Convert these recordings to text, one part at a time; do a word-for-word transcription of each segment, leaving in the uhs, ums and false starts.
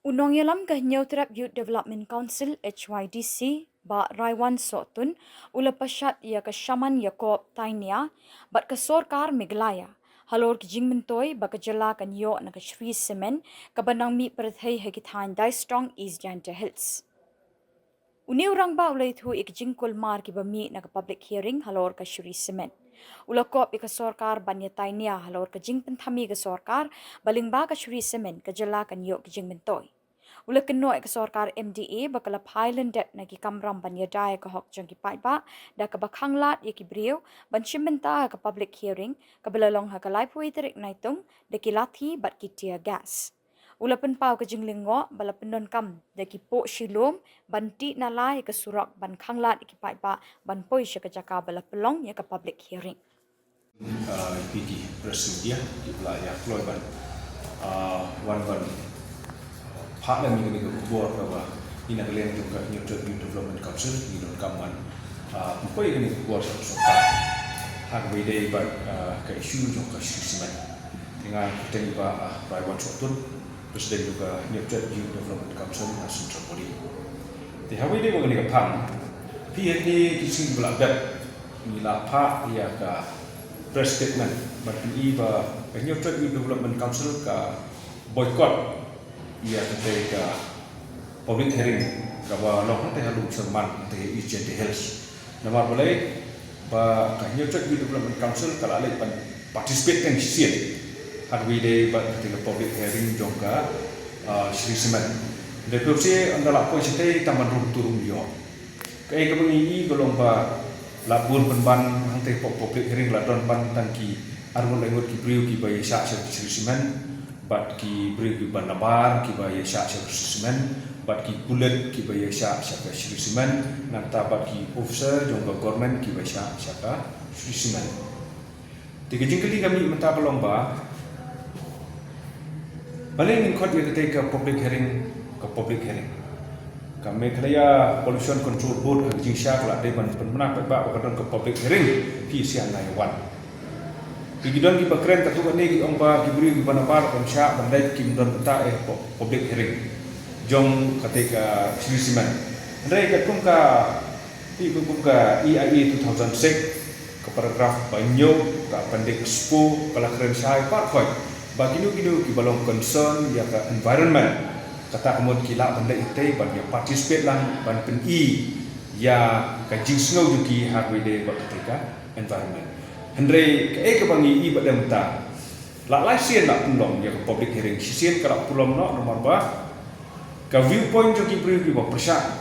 U nongïalam ka Hynñiewtrep Youth Development Council, H Y D C, Bah Raiwan Sohtun, u la pashat ïa ka Shaman Jakob Tainia bad ka sorkar Meghalaya halor ki jingmyntoi ba ka jylla kan ïoh na ka Shree Cement kaba nang mih pyrthei ha ki thaiñ Daistong, East Jaintia Hills. Une u rangbah u la ïathuh ïa ki jingkulmar kiba mih na ka public hearing halor ka Shree Cement. U la kop ïa ka sorkar ban ïatai nia halor ka jingpynthame ka sorkar ba lyngba ka Shree Cement ka jylla kan ïoh ki jingmyntoi. U la kynnoh ïa ka sorkar M D A ba ka la phai lyndet na ki kamram ban ïada ïa ka hok jong ki paidbah da kaba khanglad ïa ki briew ban shim bynta ha ka public hearing kaba la long ha ka laiphew tarik Naitung da ki lathi bad ki tear gas. U la pynpaw ka jinglyngngoh ba la pyndonkam da ki poh shilum ban tih nalai ïa ka surok ban khanglad ïa ki paidbah ban poi sha ka jaka ba la pynlong ïa ka public hearing. Ah, ïa phi ki press media kiba la ïa kloi ban, ah, wan ban phah lem ïa kane ka khubor kaba ngi na ka liang jong ka Hynñiewtrep Youth Development Council ngi donkam ban, ah, pynpoi ïa kane ka khubor sha ka sorkar ha kaba ïadei bad, ah, ka issue jong ka Shree Cement. Te nga kyrteng i Bah, ah, Raiwan Sohtun, President jong ka Hynñiewtrep Youth Development Council na Central Body. Te ha kaba ïadei bad kane ka phang, phi hangne ki sngi ba la dep ngi la phah ïa ka press statement ban pyni ba ka Hynñiewtrep Youth Development Council ka boycott ïa katei ka public hearing kaba long hangtei ha Lumsherman hangtei ha East Jaintia Hills. Namar balei ba ka Hynñiewtrep Youth Development Council ka la leit ban participate tang shisien ha kaba ïadei bad katei ka public hearing jong ka, ah, Shree Cement. Hynrei phi ïohi ynda la poi shatei tang ban rung tu rung ïoh. Kaei kaba ngi i ka long ba la bun pynban hangtei hapoh public hearing la don ban tang ki arngut laingut ki briew kiba ïaishah sha Shree Cement bad ki briew kiba nabar kiba ïaishah sha Shree Cement bad ki pulit kiba ïaishah sha ka Shree Cement nangta bad ki officer jong ka government kiba ïaishah sha ka Shree Cement. Te ka jingkylli ka mih mynta ka long ba balei ngin khot ïa katei ka public hearing ka public hearing. Ka Meghalaya Pollution Control Board ha ka jingshisha ka la dei ban pynbna paidbah ba ka don ka public hearing, phi sngewthuh ïa wan. Ki don kiba kren katto katne ki ong ba ki briew kiba nabar ban shah ban leit kim don bynta eh public hearing jong katei ka Shree Cement. Hynrei katkum ka Phi, kum ka E I A two thousand six, ka paragraph ba hynñiew, ka appendix four, ka la kren shai par khoit ba kino kino kiba long concern ïa ka environment, kata ka mut ki lah ban leit tei ban ïa participate lang ban pyni ïa ka jingsngew jong ki ha kaba ïadei bad katei ka environment. Hynrei kaei kaba ngi i bad mynta, la lai sien la pynlong ïa ka public hearing, shisien ka la pynlong noh namar ba ka viewpoint jong ki briew kiba pyrshah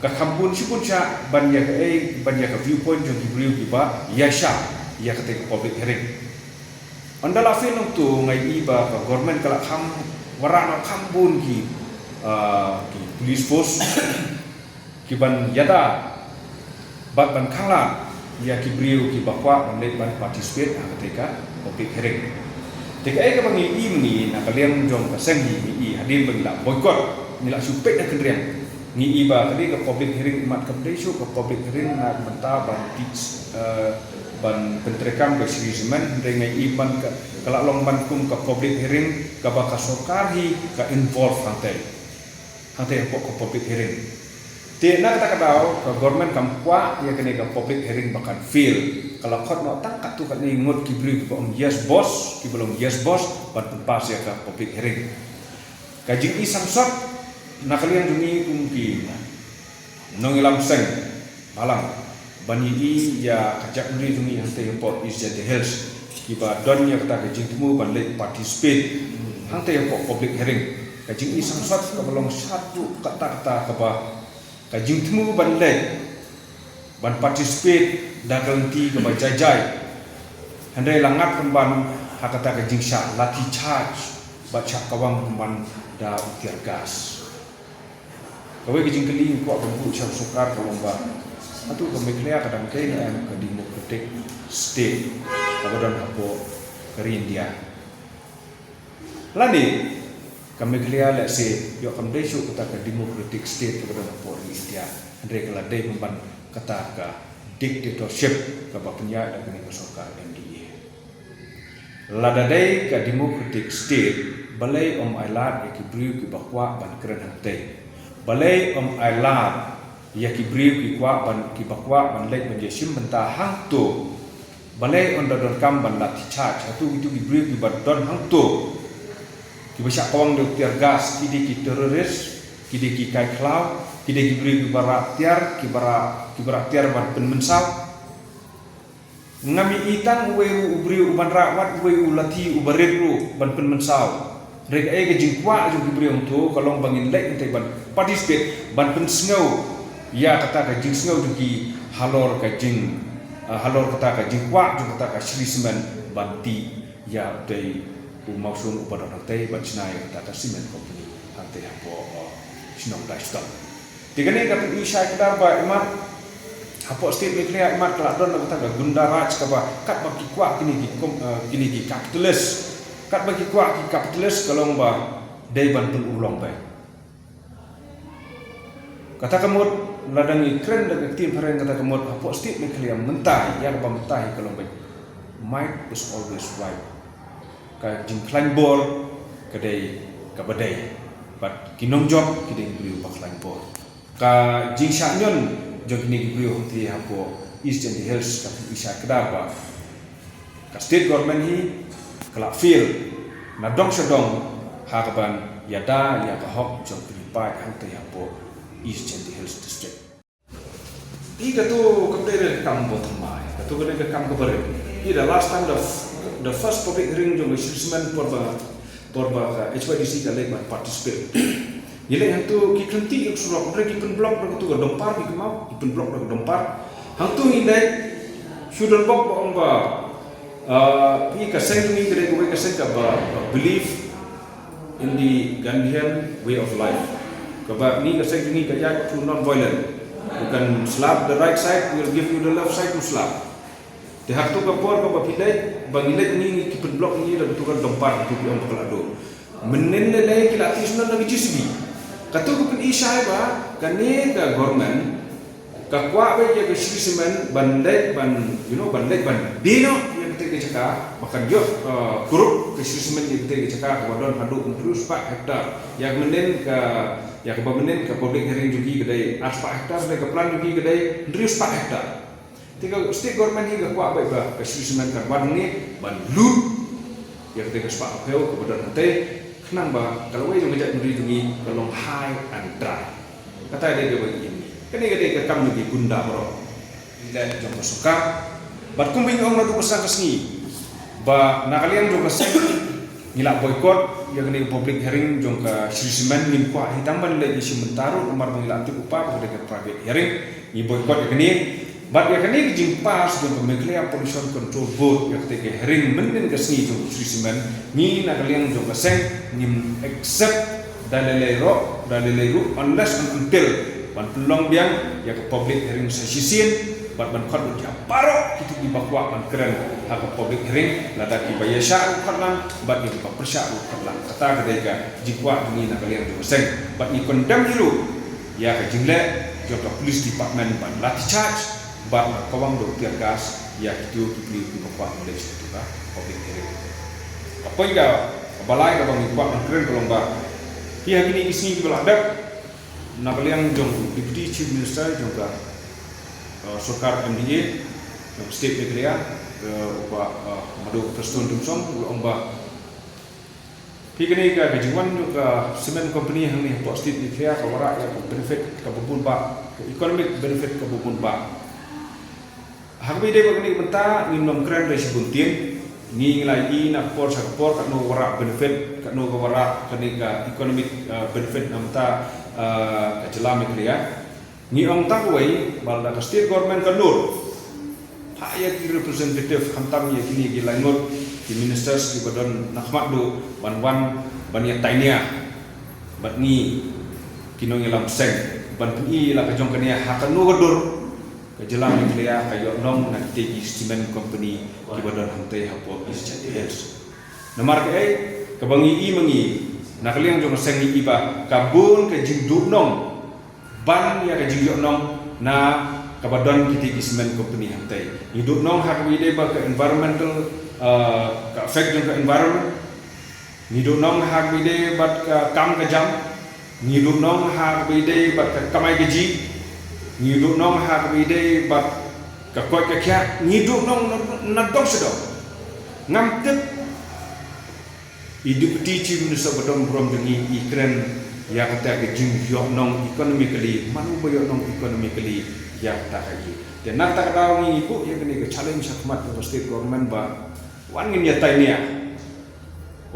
ka kham bun shibun shah ban ïa kaei, ban ïa ka viewpoint jong ki briew kiba ïaishah ïa katei ka public hearing. Ynda la pynlong to nga i ba ka government ka la kham wanrah noh kham bun ki, ah, ki police force ki ban ïada bad ban khanglad ïa ki briew kiba kwah ban leit ban participate ha katei ka public hearing. Te kaei kaba ngi i mynne na ka liang jong ka seng ngi, ngi i hadien ba ngi la boycott, ngi la shu peit na ka riang. Ngi i ba katei ka public hearing imat kam dei shuh ka public hearing na ka bynta ban tih, eh, ban pyntreikam ka Shree Cement, hynrei nga i ban ka, ka la long ban kum ka public hearing kaba ka sorkar hi ka involve hangtei. Hangtei hapoh ka public hearing. Te na kata ka daw ka government kam kwah ïa kane ka public hearing ba kan fail. Ka la khot noh tang katto katne ngut ki briew kiba ong yes boss, kiba long yes boss ban pynpass ïa ka public hearing. Ka jingïaseng sot na ka liang jong ngi kum ki nongïalam seng balang ban ïa i ïa ka jaitbynriew jong ngi hangtei hapoh East Jaintia Hills kiba don ïa kata ka jingthmu ban leit participate hangtei hapoh public hearing. Ka jingïaseng sot kaba long shaduh katta katta kaba ka jingthmu ban leit ban participate da ka lynti kaba jai jai. Hynrei la ngat pynban ha kata ka jingshah lathi charge bad shah kawang pynban da u tear gas. Kawei ka jingkylli ngi kwah ban buh sha ka sorkar ka long ba hato ka Meghalaya ka dang dei ne em ka democratic state kaba don hapoh ka ri India? Lane ka Meghalaya lehse ïoh kam dei shuh kata ka democratic state kaba don hapoh ri India, hynrei ka la dei pynban kata ka dictatorship kaba pynïaid da kane ka sorkar M D A. Lada dei ka democratic state Balei ym ailad ïa ki briew kiba kwah ban kren hangtei? Balei ym ailad ïa ki briew ki kwah ban, kiba kwah ban leit ban ïashim bynta hangto? Balei ynda donkam ban lathi charge? Hato kito ki briew kiba don hangto, kiba shah kawang da u tear gas, ki dei ki terrorist, ki dei ki kai khlaw, ki dei ki briew kiba rah tiar, kiba rah, kiba rah tiar ban pynmynsaw? Ngam i tang uwei ruh u briew uban rah, wat uwei u lathi uba rit ruh ban pynmynsaw. Hynrei kaei ka jingkwah jong ki briew hangto ka long ba ngin leit hangtei ban participate, ban pynsngew ïa kata ka jingsngew jong ki halor ka jing, ah, halor kata ka jingkwah jong kata ka Shree Cement ban tih ïa utei u mawshun uba don hangtei ban shna ïa kata ka cement company hangtei hapoh, ah, shnong Daiston. Te kane ka pyni shai kdar ba imat hapoh state Meghalaya imat ka la don na kata ka gunda raj kaba katba ki kwah kine ki kom-, eh, kine ki capitalist. Katba ki kwah ki capitalist ka long ba dei ban pynurlong beit. Kata ka mut lada ngi kren da ka ktien phareng, kata ka mut hapoh state Meghalaya mynta ïa kaba mynta hi ka long beit. Might is always right. Ka jingkhlaiñ bor ka dei kaba dei. Bad ki nongjop ki dei ki briew ba khlaiñ bor. Ka jingshah ñion jong kine ki briew hangtei hapoh East Jaintia Hills ka pyni shai kdar ba ka state government hi ka la fail na dong sha dong ha kaban ïada ïa ka hok jong ki paid hangtei hapoh East Jaintia Hills District. Hi kato kam dei re ka kam ba thymmai, kato ka dei ka kam kaba rit. Hi the last time, the, the first public hearing jong ka Shree Cement por ba, por ba ka H Y D C ka leit ban participate. Ngi leit hangto ki khlem tih ïa u surok, hynrei ki pynblock da kato ka dumpar, ki kynmaw, ki pynblock da ka dumpar. Hangto ngi leit, shu don bok ba ong ba, ah, hi ka seng jong ngi ka dei kawei ka seng kaba, ba believe in the Gandhian way of life. Kaba ngi ka seng jong ngi ka ïaid through non-violent. You can slap the right side, we'll give you the left side to slap. Te ha kato ka por kaba phi leit, ba ngi leit ngi, ngi ki pynblock ngi da kato ka dumpar, kato ki ong ba ka la dum. Mynnin lei lei ki la tih shnong da ka J C B. Kato ka pyni shai ba kane ka government ka kwah beit ïa ka Shree Cement ban leit ban, you know, ban leit ban die noh ïa katei ka jaka, ba kan ïoh, uh, kurup ka Shree Cement ïa katei ka jaka kaba don haduh hynriew spah hektar. Ïa ka mynnin ka, ïa kaba mynnin ka public hearing jong ki ka dei ar spah hektar, lane ka plan jong ki ka dei hynriew spah hektar. Te ka state government hi ka kwah beit ba ka Shree Cement kan wan hangne ban lut ïa katei ka spah hynriew kaba don hangtei, khnang ba ka lawei jong ka jaitbynriew jong ngi ka long high and dry. Kata dei kaba ngi im. Kane ka dei ka kam jong ki gunda baroh. Ngi leh jong ka sorkar. Bad kumba ngi ong naduh ba sdang ka sngi ba na ka liang jong ka seng ngi la boycott ïa kane ka public hearing jong ka Shree Cement, ngim kwah hi tang ban leit ïashim bynta ruh namar ba ngi la tip u paidbah ba ka dei ka private hearing. Ngi boycott ïa kane. Bad ïa kane ka jingpass jong ka Meghalaya Pollution Control Board ïa katei ka hearing mynnin ka sngi jong ka Shree Cement, ngi na ka liang jong ka seng ngim accept da lei lei ruh, da lei lei ruh, unless and until ban pynlong biang ïa ka public hearing sa shisien bad ban khot lut ïa baroh kito kiba kwah ban kren ha ka public hearing, lada kiba ïashah ruh khot lang bad ïa kiba pyrshah ruh khot lang. Kata ka dei ka jingkwah jong ngi na ka liang jong ka seng. Bad ngi condemn hi ruh ïa ka jingleh jong ka police department ban lathi charge bad ban kawang da u tear gas ïa kito ki briew kiba kwah ban leit sha kato ka public hearing. Ka point kaba lai kaba ngi kwah ban kren ka long ba phi, ha kine ki sngi kiba la dep, na ka liang jong u Deputy Chief Minister jong ka, uh, sorkar M D A jong ka state Meghalaya, uh, u Bah, uh, Mado Prestone Tynsong, u la ong ba phi, kane ka, ka jingwan jong ka cement company hangne hapoh state Meghalaya ka wanrah ïa ka benefit kaba bun bah, ka economic benefit kaba bun bah. Ha kaba ïadei bad kane ka bynta ngim nym kren da shibun ktien. Ngi ngi la ïohi na ka por sha ka por katno ka wanrah benefit, katno ka wanrah kane ka economic, uh, benefit na ka bynta, uh, ka jylla Meghalaya. Ngi ong tang kawei ba lada ka state government ka nud, phah ïa ki representative khamtam ïa kine ki laingut ki ministers kiba don na khmat duh ban wan ban ïa tainia bad ngi ki nongïalam seng ban pyni la ka jong kane ha kano ka dur ka jylla Meghalaya ka ïoh long na kitei ki cement company kiba don hangtei hapoh East Jaintia Hills. Namar kaei, kaba ngi i ma ngi na ka liang jong ka seng ngi i ba ka bun ka jingduhnong ban ïa ka jingïohnong na kaba don kitei ki cement company hangtei. Ngi duhnong ha kaba ïadei bad ka environmental, uh, ka effect jong ka environment. Ngi duh nong ha kaba ïadei bad ka kam ka jam. Ngi duh nong ha kaba ïadei bad ka kamai kajih. Ngi duh nong ha kaba ïadei bad ka koit ka khiah. Ngi duh nong na, na dong sha dong. Ngam tip i Deputy Chief Minister ba don burom jong ngi i kren ïa kata ka jingïoh nong economically, mano ba ïoh nong economically ïa kata ka ïing. Te na kata ka daw ngi buh ïa kane ka challenge ha khmat ka state government ba wan ngin ïa tai nia.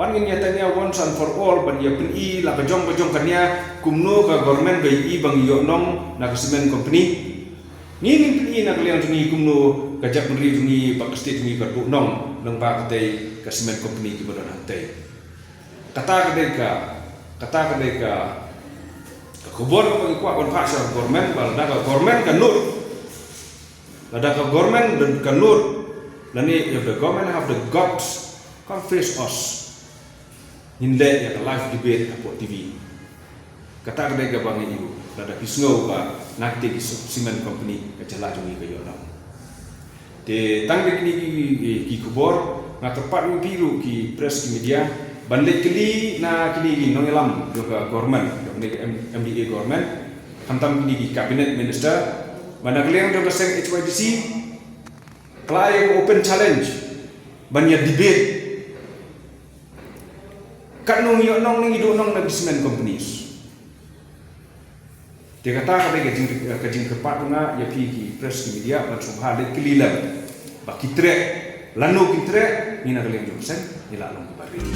Wan ngin ïa tai nia once and for all ban ïa pyni la ka jong ka jong ka nia kumno ka government ba i ba ngi ïoh nong na ka cement company. Ngi ngin pyni na ka liang jong ngi kumno ka jaitbynriew jong ngi bad ka state jong ngi ka buh nong lyngba katei ka cement company kiba don hangtei. Kata ka dei ka, kata ka dei ka, ka khubor kaba ngi kwah ban phah sha government ba lada ka government ka nud, lada ka government ka nud, lane if the government have the guts, come face us. Ngin leh ïa ka live debate hapoh T V. Kata ka dei kaba ngi ïoh, lada phi sngew ba na kitei ki cement company ka jylla jong ngi ka ïoh nong. Te tang da kine ki, ki, ki khubor, nga kyrpad ïa phi ruh ki press ki media ban leit kylli na kine ki nongïalam jong ka government, jong kane ka M-, M D A government, khamtam kine ki cabinet minister, ba na ka liang jong ka seng H Y D C, ka la ïa open challenge ban ïa debate. Katno ngi ïoh nong, ngi duh nong na ki cement companies. Te kata ka dei ka jing, ka jingkyrpad nga ïa phi ki press ki media ban sngewbha leit kylli lem ba ki treh, lano ki treh, ngi na ka liang jong ka seng ngi la long kiba ready.